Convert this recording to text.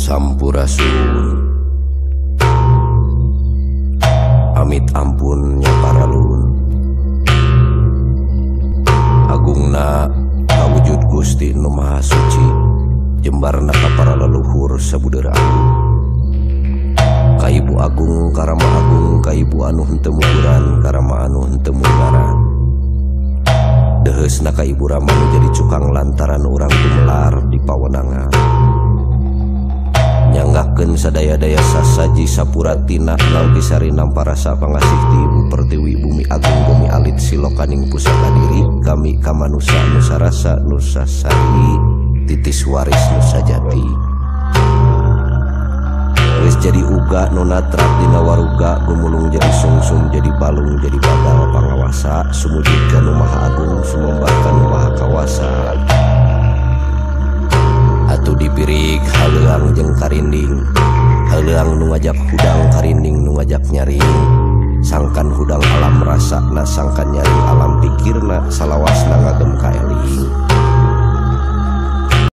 Sampurasun. Amit ampun nya paralun. Agungna kawujud Gusti Nu Maha Suci, jembarna ka para leluhur sabudeur agung. Ka Ibu Agung, karama agung, ka Ibu anu henteu muguran, karama anu henteu munggaran. Deheusna ka Ibu Rama nu jadi cukang lantaran urang gumelar di pawenangan. Nyanggakeun sadaya-daya sasaji sapuratina nalkisari namparasa pangasih ti Ibu Pertiwi Bumi Agung Bumi Alit Silokaning Pusaka Diri kami kamanusa nusa rasa nusa sari titis waris nusa jati. Geus jadi uga nu natrap dina waruga gumulung jadi sungsum jadi balung jadi bagal pangawasa sumujud ka Nu Maha Agung sumembah ka Nu Maha Kawasa. Atuh dipirik haleuang jeung karinding, haleuang nu ngajak hudang, karinding nu ngajak nyaring. Sangkan hudang alam rasana, sangkan nyaring alam pikirna, salawat